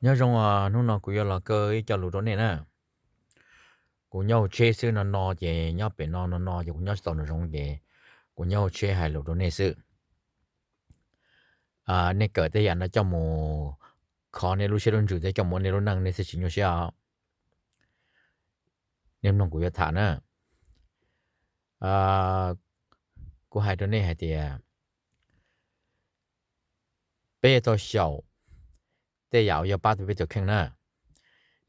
Nyob zoo, hnub no kuv yuav los kaw ib co lus rau nej na. Kuv nyob hauv tsheb xwb no no ces nyob pem no no no ces kuv nyob tsis tau nraum zoov ces kuv nyob hauv tsheb hais lus rau nej xwb. Nej kawm tej yam no coj mus kho nej lub siab lub ntsws thiab coj mus ua nej lub neej nej thiaj tsis nyuaj siab os. Nej mloog kuv yuav tham na. Kuv hais rau nej hais tias peb yuav tau xyaum tej yam uas yog pab tau peb tus kheej na.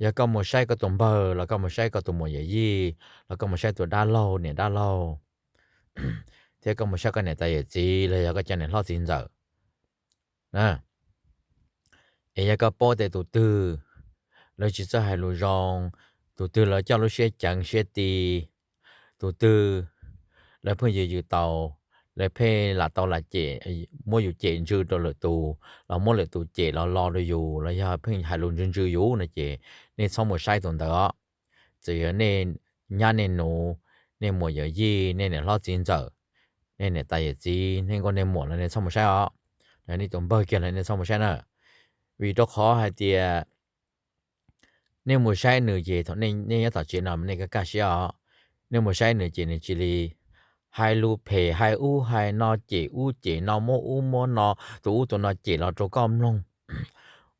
Yog koj mus saib koj tus npawg los koj mus saib koj tus muam yawm yij los koj mus saib tus dab laug niam dab laug, thiab koj mus saib koj niam tais yawm txiv los yog koj cov niam hlob txiv ntxawm na, es yog koj paub tias tus twg lawv tsis txawj hais lus zoo, tus twg lawv coj lub siab ceev siab ti, tus twg lawv pheej yws yws tau, lawv pheej lam tau lam cem, muab yus cem ntsws rau lwm tus los muab lwm tus cem los lo rau yus los yog pheej hais lus ntsws ntsws yus no ces nej txhob mus saib tus ntawd os. Txawm yog nej nyab nej nus, nej muam yawm yij, nej niam hlob txiv ntxawm, nej niam tais yawm txiv, nej nkauj nej muam los nej txhob mus saib os. Nej tus npawg kiag los nej txhob mus saib na. Vim rau qhov hais tias nej mus saib nws ces thaum nej nyob tom tsev no nej kaj kaj siab os. Nej mus saib nws ces nws cia li hais lus phem hais ub hais no cem ub cem no muab ub muab no, tus ub tus no cem los rau koj mloog.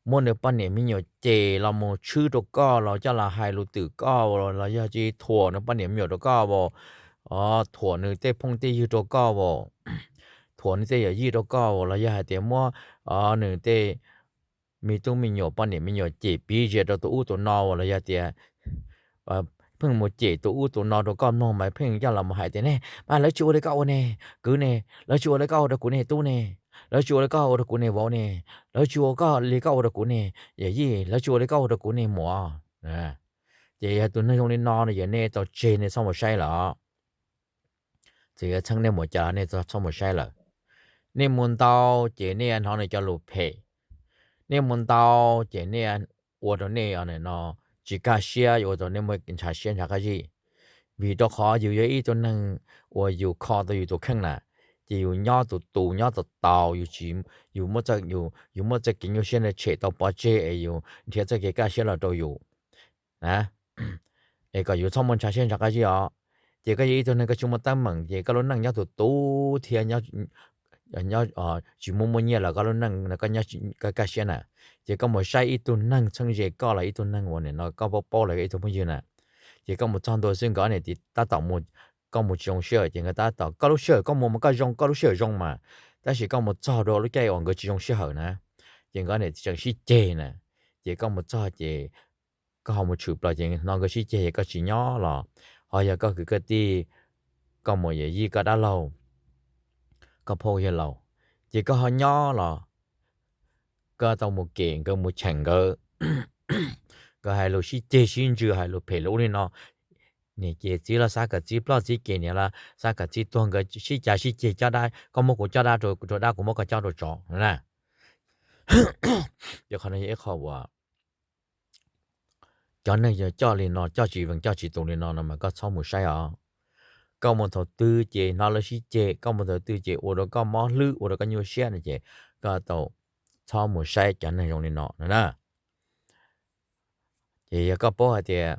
Muab nws poj niam me nyuam cem los mus tshwb rau koj los coj los hais lus twm koj los yog tsis thuam nws poj niam me nyuam rau koj as, thuam nws tej phooj tej ywg rau koj as, thuam nws tej yawm yij rau koj as los yog hais tias muab nws tej me tub me nyuam poj niam me nyuam cem piv zias rau tus ub tus no as los yog tias pheej mus cem tus ub tus no rau koj mloog mas pheej coj los mus hais tias ne, mas lawv tsis ua li koj ua ne, kwv ne, lawv tsis ua li koj ua rau kuv ne, tub ne, lawv tsis ua li koj ua rau kuv ne, vauv ne, lawv tsis ua li koj ua rau kuv ne, yawm yij, lawv tsis ua li koj ua rau kuv ne, muam. Ces yog tus neeg zoo li no no yog nej tau tseg nej txhob mus saib lawm. Txawm yuav txheeb nej mus cas nej txhob mus saib lawm. Nej mus ntau ces nej hnov nws cov lus phem. Nej mus ntau ces nej ua rau nej no tsis kaj siab, yuav ua rau nej muaj ntshav siab ntshav qab zib. Vim rau qhov yus yog ib tug neeg uas yus kho tau yus tus kheej na, ces yus nyob tus tus nyob tos taus, yus muaj txoj kev nyuaj siab ntawd tshem tau pov tseg es yus nrhiav txoj kev kaj siab los rau yus na, es kom yus txhob muaj ntshav siab ntshav qab zib os. Ces koj yog ib tug neeg koj tsis muaj teeb meem ces koj lub neej nyob tus tus thiab tsis muaj muaj nyiaj los koj lub neej no koj kaj siab na. Ces koj mus saib ib tug neeg txheeb ze koj los ib tug neeg uas nim no koj paub paub los ib tug phooj ywg na, ces koj mus txog ntua xwb nkawd niam tab tom mus, koj mus tsis zoo sij hawm ces nkawd tab tom, koj lub sij hawm koj mus mas koj zoo, koj lub sij hawm zoo mas, tab sis koj mus txog rau lub caij uas nkawd tsis zoo sij hawm na, ces nkawd niam tseem sib ceg na, ces koj mus txog ces koj ho mus tshwm plaws ces hnov nkawd sib ceg es koj tsis nyob los, ho yog koj kwv koj tij, koj muam yawm yij koj dab laug, koj phob yawg laus, ces koj ho nyob los koj tau mus kem nkawd mus cheem nkawd, nkawd hais lus sib ceg sib ntsws hais lus phem lus ub li no, niam cem txiv los xav kom txiv ploj, txiv cem niam los xav kom txiv tuag, nkawd sib cav sib ceg cob dab, koj muab kuv cob dab rau dab, kuv muab koj cob rau tsov na. Ces qhov no yog ib qho uas cov neeg coj li no, coj tsis vees coj tsis tus li no no mas koj txhob mus saib os. Koj mus thaum twg ces hnov lawv sib ceg, koj mus thaum twg ces ua rau koj mob hlwb, ua rau koj nyuaj siab no ces koj tau txhob mus saib cov neeg zoo li no no na. Ces yog koj paub hais tias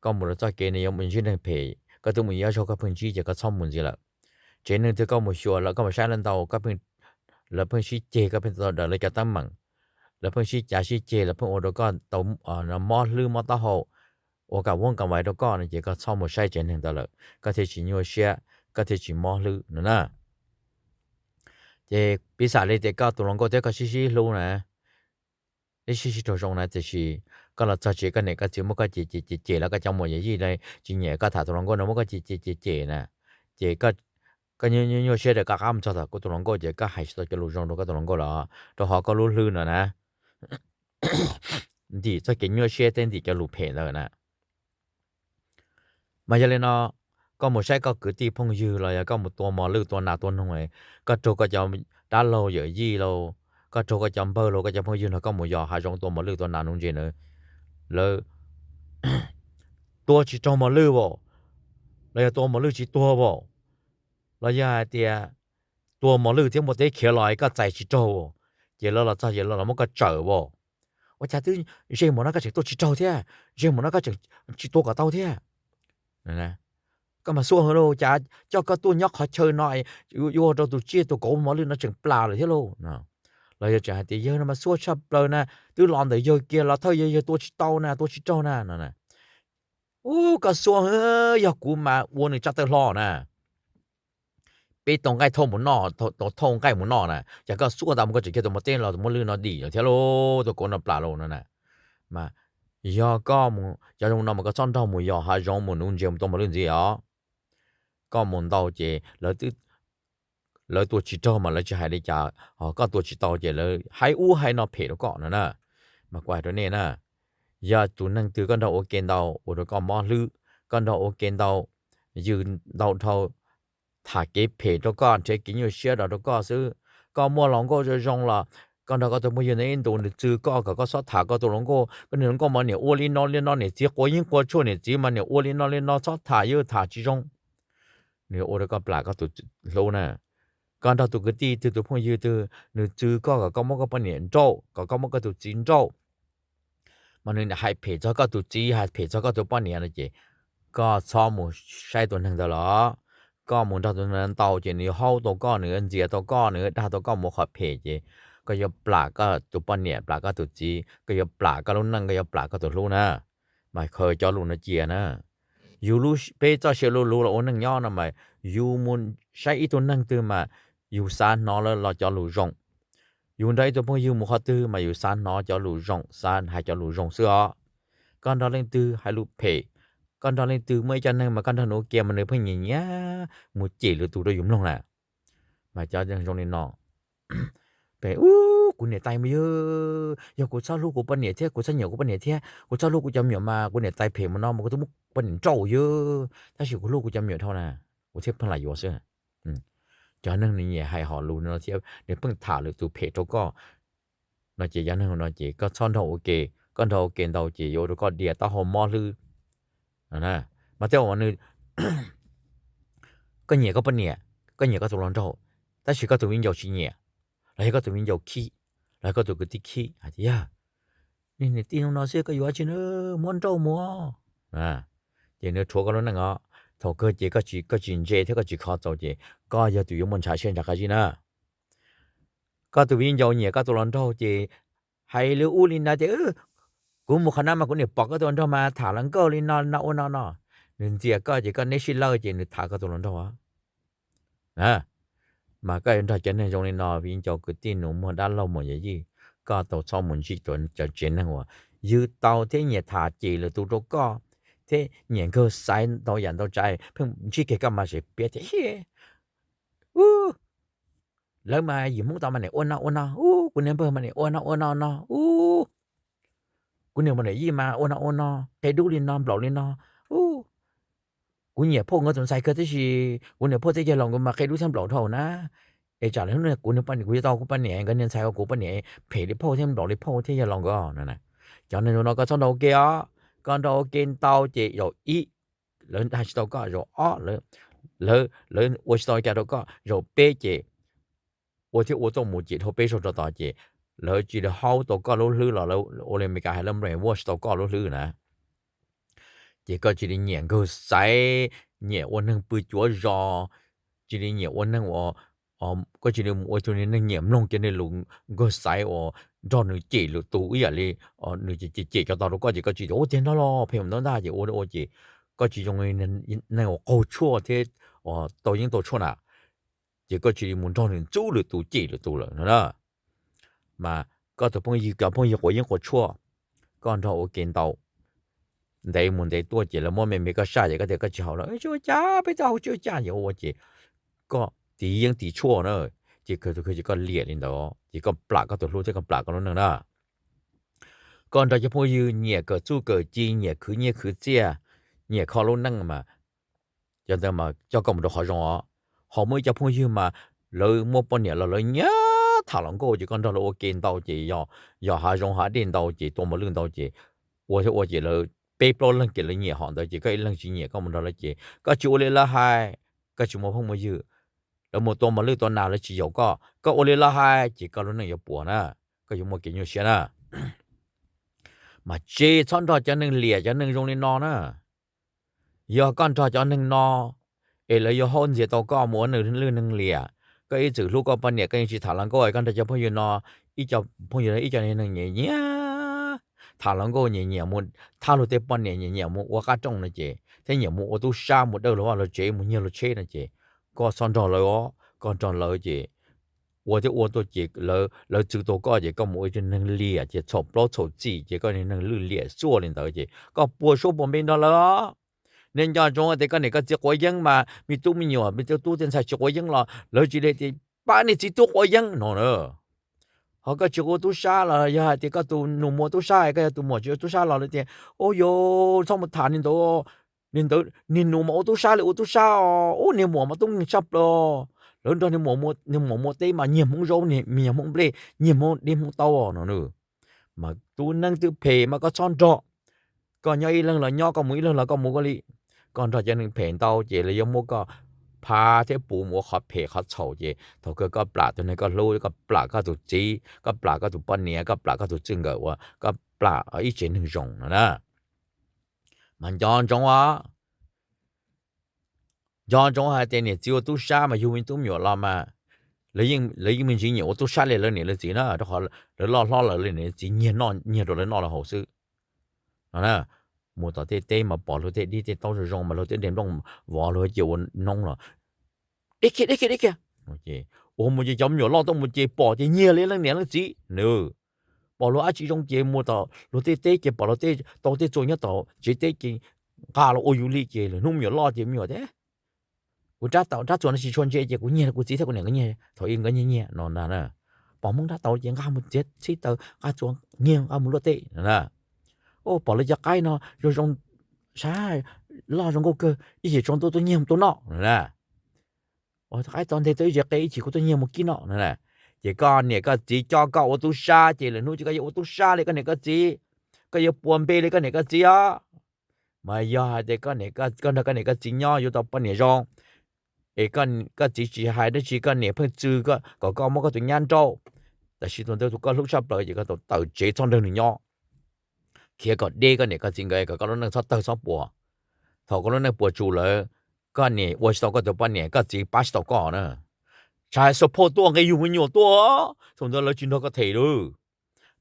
koj mus rau txoj kev no yuav mus ntsib neeg phem, koj twb mus yuav zaug koj pheej ntsib ces koj txhob mus ntxiv lawm. Tsev neeg twg koj mus xyuas lawm koj mus saib lawv ntau, lawv pheej sib ceg koj pheej tau daws lawv cov teeb meem, lawv pheej sib cav sib ceg, lawv pheej ua rau koj tau mob hlwb mob taub hau, ua kam vuab kam vais rau koj no ces koj txhob mus saib tsev neeg ntawd lawm, koj thiaj tsis nyuaj siab, koj thiaj tsis mob hlwb no na. Ces piv xam li tias koj tus hluas nkauj thiab koj sib sib hlub na, ib sib sib raug zoo na, tiam sis koj los txog tsev koj niam koj txiv muab koj cem cem cem cem los koj cov muam yawm yij tsis nyiam koj tham tus hluas nkauj no muab koj cem cem cem cem na, ces koj nyuaj nyuaj siab rau koj qab mus txog tom koj tus hluas nkauj ces koj hais tsis tau cov lus zoo rau koj tus hluas nkauj lawm, rau qhov koj lub hlwb no na, ntim txoj kev nyuaj siab thiab ntim cov lus phem ntawd na. Mas yog li no, koj mus saib koj kwv tij phooj ywg los yog koj mus tua mos lwj tua nas tua noog, koj raug koj cov dab laug yawm yij lauj, koj raug koj cov npawg lauj, koj cov phooj ywg no koj mus yos hav zoov tua mos lwj tua nas nuv ntses na, lawv tua tsis raug mos lwj as, los yog tua mos lwj tsis tuag as, los yog hais tias tua mos lwj thiab muaj teb khiav los koj txais tsis raug, ces lawv los txog ces lawv los muab koj tsawm as, Ua cas twb ze mus no koj tseem tuaj tsis raug thiab, ze mus no koj tseem tsis tua kom tau thiab. Koj mas xuaj heev lauj, cas coj koj tuaj nyob qhov chaw no yuav ua rau tus tsiaj tus kauv mos lwj no tseem plam lawm thiab lauj. Los yog tseem hais tias yawg no mas xuaj tshaj plaws na, twb los ntawm yawg kiag los thawj yawg, yawg tua tsis tau na, tua tsis raug na no. Ub, koj xuaj, yog kuv mas ua nws tsa tawg hlo na. Peb tau nqaij thauj mus noj, tau thauj nqaij mus noj na, cas koj xuaj tas mus koj tseem kiag tus mos teb los tus mos lwj no dim lawm thiab lauj, tus kauv no plam lauj no na. Mas yog koj mus cov zoo no mas koj txhob nrog mus yos hav zoov mus nuv ntses mus tua mos lwj ntxiv os. Koj mus ntau ces lawv tua tsis raug mas lawv tsis hais li cas, ho koj tua tsis tau ces lawv hais ub hais no phem rau koj no na. Mas kuv hais rau nej na, yog tus neeg twg koj nrog ua ke ntau ua rau koj mob hlwb, koj nrog ua ke ntau, yws ntau dhau, tham kev phem rau koj, nrhiav kev nyuaj siab rau rau koj xwb. Koj muaj hluas nkauj zoo zoo los koj nrog koj tus phooj ywg ntawd ib ntus nws txwv koj kom koj txhob tham koj tus hluas nkauj, koj niag hluas nkauj mas niam ua li no li no, niam txiv quav yeeb quav tshuaj, niam txiv mas niam ua li no li no, txhob tham, yus tham tsis zoo. Nws ua rau koj plam koj tus hlub na. Koj nrog tus kwv tij twg tus phooj ywg twg nws txwv koj kom koj muab koj poj niam nrauj, kom koj muab koj tus txiv nrauj, mas nws hais phem txog koj tus txiv, hais phem txog koj tus poj niam no ces koj txhob mus saib tus neeg ntawd los. Koj mus nrog tus neeg ntau ces nws yuav haub tau koj, nws yuav ntxias tau koj, nws yuav dag tau koj mus qhov phem ces koj yuav plam koj tus poj niam, plam koj tus txiv, koj yuav plam koj lub neej, koj yuav plam koj tus hlub na. Mas khaws cov lus no cia na. Yus lub, peb txoj sia luv luv los ua neej nyob no mas yus mus saib ib tug neeg twg mas yus xav hnov lawv los cov lus zoo. Yus nrog ib tug phooj ywg mus qhov twg mas yus xav hnov cov lus zoo, xav hais cov lus zoo xwb os. Koj nrog leej twg hais lus phem, koj nrog leej twg muaj ib co neeg mas koj nrog nws ua ke mas nws pheej nyiam nyiam mus cem lwm tus rau yus mloog na. Mas cov zoo li no, pem ub, kuv niam tais mus yog, yog kuv txhob hlub kuv poj niam thiab kuv txhob nyiam kuv poj niam thiab kuv txhob hlub kuv cov me nyuam mas kuv niam tais phem mus no mas kuv twb muab poj niam nrauj yog, tab sis kuv hlub kuv cov me nyuam dhau na, kuv thiaj pheej lam yuav xwb. Cov neeg nws nyiam hais hom lus no thiab nws pheej tham lwm tus phem rau koj no ces cov neeg no ces koj txhob nrog ua ke. Koj nrog ua ke ntau ces yuav ua rau koj dias taub hau mob hlwb. Mas tej zaum nws, koj nyiam koj poj niam, koj nyiam koj tus hluas nraug, tab sis koj tus viv ncaus tsis nyiam, los yog koj tus viv ncaus khib, los yog koj tus kwv tij khib hais tias yog niag niam tij no no xwb koj yuav tsi na, muab nrauj mus. Ces nws rhuav koj lub neej os. Thaum kawg ces koj tsis ntse thiab koj tsis kho txaus ces koj yog tus yuav muaj ntshav siab ntshav qab zib na. Koj tus viv ncaus nyiam koj tus hluas nraug ces hais li ub li no tias kuv mus qhov no mas kuv niam pom koj tus hluas nraug mas tham hluas nkauj li no no ua no no. Nws ntxias koj ces koj neb sib lawj ces nws tham koj tus hluas nraug. Mas koj yuav nrog cov neeg zoo li no, viv ncaus kwv tij nus muag dab laug muam yawm yij, koj tau txhob mus ntsib cov tsev neeg uas yws tau thiab nyiam tham cem lwm tus rau koj, thiab nyiam nkawg xaiv ntau yam ntau tsav, pheej ntsib kiag koj mas tseem piav tias lawv mas yim Hmoob tau mas niam ua no ua no, kuv niag npawg mas niam ua no ua no no, kuv niag muam niam yij mas ua no ua no, qia dub li no nplaum li no, kuv nyiam phauj nkawd tus ntxhais kawg tab sis kuv niam phauj thiab yawg laus nkawd mas qia dub thiab nplaum dhau na. Es tsam lawv hnub kuv niag poj niam, kuv yuav tau kuv poj niam, nkawd niag ntxhais ua kuv poj niam phem li phauj thiab nplaum li phauj thiab yawg laus nkawd. Cov neeg no koj txhob nrog ua ke os. Koj nrog ua ke ntau ces zaum ib, lawv dag tsis tau koj, zaum ob, lawv ua tsis tau li cas rau koj, zaum peb ces ua thiab ua tuaj mus ces dhau peb zaug rau tod ces lawv cia li haub tau koj lub hlwb los lawv ua li Amelikas hais lawv brainwash tau koj lub hlwb na. Ces koj cia li nyiam nkawg xaiv, nyiam ua neeg pw cuav zos, cia li nyiam ua neeg ua, koj cia li mus ua tus neeg nyiam mloog cov niag lus nkawg xaiv uas nrog nws cem lwm tus ib yam li nws cem cem cov tod rau koj ces koj cia li ua tiag no los phem ntau ntag ces ua ua ces koj cia li zoo li neeg uas qaug tshuaj thiab tau yeeb tau tshuaj na. Ces koj cia li mus nrog nws ntxub lwm tus cem lwm tus lawm no na. Mas koj tus phooj ywg, cov phooj ywg quav yeeb quav tshuaj, koj nrog ua ke ntau, ntev mus ntev tuaj ces lawv muab me me koj saj ces koj tias koj tsis haus lawm, tsis ua cas, peb twb haus tsis ua cas, ces ua ua ces koj tiv yeeb tiv tshuaj na, ces kawg tus kawg ces koj liam li ntawd ces koj plam koj tus hlub thiab koj plam koj lub neej na. Koj nrog cov phooj ywg nyiam kawm txuj kawm ci, nyiam khwv nyiaj khwv txiaj, nyiam kho lub neej mas cov ntawd mas coj koj mus rau qhov zoo os. Ho muaj ib co phooj ywg mas lawv muaj poj niam los lawv nyiam tham hluas nkauj ces koj nrog lawv ua ke ntau ces yog, yog hav zoov hav dej ntau ces tua mos lwj ntau ces ua thiab ua ces lawv peb plaub leeg ces lawv nyiam hom ntawd ces koj ib leeg tsis nyiam koj mus nrog lawv ces koj tsis ua li lawv hais, koj tsis muaj phooj muaj ywg, lawv mus tua mos lwj tua nas lawv tsis yaum koj, koj ua li lawv hais ces koj lub neej yuav puas na, koj yuav muaj kev nyuaj siab na. Mas tsis txhob nrog cov neeg liam cov neeg zoo li no na. Yog koj nrog cov neeg no es lawv yuav haub ntxias tau koj mus ua neeg lwj neeg liam. Koj ib txwm hlub koj poj niam koj yeej tsis tham hluas nkauj, koj nrog cov phooj ywg no, ib co phooj ywg ib co neeg nyiam nyiam tham hluas nkauj, nyiam nyiam mus thab luag tej poj niam, nyiam nyiam mus ua qab rooj no ces thiab nyiam mus ua tub sab mus dawj luag vaj luag tsev mus nyiag luag tsheb no ces koj txhob nrog lawv os. Koj nrog lawv ces ua thiab ua tuaj ces lawv txwv tau koj ces koj mus ua ib tug neeg liam ces txhaum plaub txhaum txim ces koj neeg lwj liam xuaj li ntawd ces koj puas suab puas npe nrog lawv. Nej nco ntsoov tias koj niam koj txiv quav yeeb mas me tub me nyuam me tub tej ntxhais tsis quav yeeb los lawv tsis li tias pab niam txiv tub quav yeeb no na. Ho koj tsis ua tub sab los yog hais tias koj tus nus mus ua tub sab, koj yog tus muam tsis ua tub sab los lawv tias, ub yuav txhob mus tham niag ntawd, niag ntawd niag nus mas ua tub sab li ua tub sab os, ub niag muam mas tub nkeeg tshaj plaws. Lawv nrog niag muam ua teb mas nyiag hmoov zaub, nyiag hmoov nplej, nyiag hmoov dib hmoov taub no. Mas tus neeg twb phem mas koj txhob nrog. Koj nyob ib leeg los nyob, koj mus ib leeg los koj mus koj li. Koj nrog cov neeg phem ntau ces lawv yuav muab koj phav thiab puv mus ua qhov phem qhov txhaum ces thaum kawg koj plam tus neeg koj hlub, koj plam koj tus txiv, koj plam koj tus poj niam, koj plam koj tus txij nkawm uas koj plam ib tsev neeg zoo no na. Mas nco ntsoov os, nco ntsoov hais tias niam txiv ua tub sab mas yug me tub me nyuam los mas lawv yeej me ntsis nyiam ua tub sab li lawv niam lawv txiv na, rau qhov lawv loj hlob lawm lawv niam lawv txiv nyiag noj nyiag rau lawv noj lawv haus xwb no. Mus tom tej teb mas pom luag tej dib tej taub zoo zoo mas luag tej nplooj vov luag cia ua noob los deb kiag deb kiag deb kiag. Ua mus ces cov me nyuam loj tuaj mus ces pom ces nyiag li leej niam leej txiv nws. Pom luag dab tsi zoo ces mus tom luag tej teb ces pom luag tej tau tej txua nyob tom tsev teb ces nqa los ua yus li ces lwm hnub me nyuam loj ces me nyuam tias, kuv rab taus rab txuas no tsis tshua ntse ces kuv nyiag kuv txiv thiab kuv niam nkawd nyiag, thaum ub nkawd nyiag nyiag no ntag na. Pom hmoob rab taus ces nqa mus txiav txhib taws nqa txuas nyiag nqa mus luaj teb no na. Pom lawv cov qaib no zoo zoo, sab loj zoo nkauj kawg, ib chim tsaus ntuj tuaj nyiag mus tua noj no na. Qaib txog nteg tau ib tsev qe ib chim kuv tuaj nyiag mus kib noj no na. Ces koj niam koj txiv coj koj ua tub sab ces lwm hnub ces koj yuav ua tub sab li koj niam koj txiv, koj yuav puas npe li koj niam koj txiv os. Mas yog hais tias koj nrog koj niam koj txiv nyob yuav tau poj niam zoo, es koj txiv tsis hais dab tsi, koj niam pheej txwv kom koj muab koj tus nyab nrauj, tab sis tus ntawd tus koj hlub tshaj plaws ces koj tau tawm tsev txhob nrog nws nyob. Khiav kom deb koj niam koj txiv nkawd kom koj lub neej txhob tawg txhob puas. Thaum koj lub neej puas tsuas lawm, koj niam ua tsis tau koj tus poj niam, koj txiv pab tsis tau koj na. Tshais xo phoj tuaj nqi yug me nyuam tuaj, thaum ntawd lawv tsis nrog koj them lawm.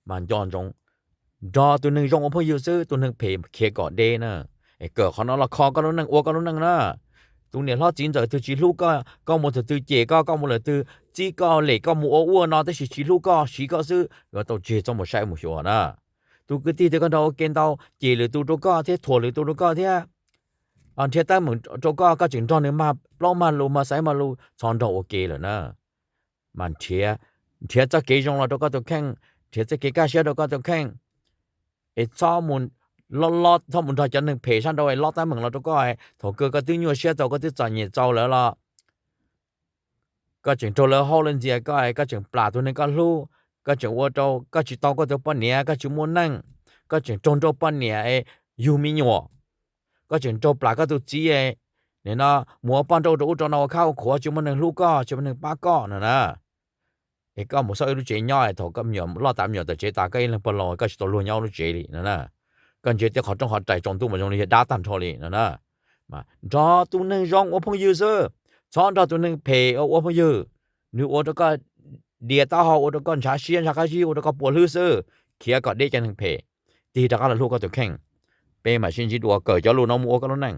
Mas nco ntsoov, nrog tus neeg zoo ua phooj ywg xwb, tus neeg phem khiav kom deb na. Es kawm qhov no los kho koj lub neej ua koj lub neej na. Tus niam hlob txiv ntxawm twg tsis hlub koj, koj mus thaum twg cem koj, koj mus lawm twg txib koj lem koj mus ua ua no tab sis tsis hlub koj siv koj xwb yuav tau tseg txhob mus saib mus xyuas na. Tus kwv tij twg koj nrog ua ke ntau ces lwm tus rau koj thiab thuam lwm tus rau koj thiab nrhiav teeb meem rau koj, koj tseem nrog nws mag plaub mag lus mag xaiv mag lus txhob nrog ua ke lawm na. Mas nrhiav, nrhiav txoj kev zoo los rau koj tus kheej, nrhiav txoj kev kaj siab rau koj tus kheej. Es txhob mus, txhob mus nrog cov neeg phem sab nraud es lob teeb meem los rau koj, thaum kawg koj twb nyuaj siab txaus koj twb txom nyem txaus lawm los koj tseem raug lawv haub lawv ntxias koj, koj tseem plam tus neeg koj hlub, koj tseem ua rau koj tsis tau koj tus poj niam, koj tsis muaj neej, koj tseem raug nrauj poj niam yug me nyuam, koj tseem raug plam koj tus txiv, nim no mus ua poj nrauj rau ub rau no ua khab ua khuav tsis muaj neeg hlub koj tsis muaj neeg pab koj no na. Es koj mus xauj ib lub tsev nyob thaum koj me nyuam loj tas me nyuam tawm tsev tas koj ib leeg pog laus koj tsis tau luag nyob lub tsev li no na. Koj ntsia tej qhov rooj qhov rais tsaus ntuj mas zoo li yog dab tag nrho li no na. Mas nrog tus neeg zoo ua phooj ywg xwb, txhob nrog tus neeg phem ua phooj ywg. Nws ua rau koj dias taub hau, ua rau koj ntshav siab ntshav qab zib, ua rau koj puas hlwb xwb. Khiav kom deb cov neeg phem, tig rov qab los hlub koj tus kheej. Peb mam sib ntsib dua, kawm cov lus no mus ua koj lub neej.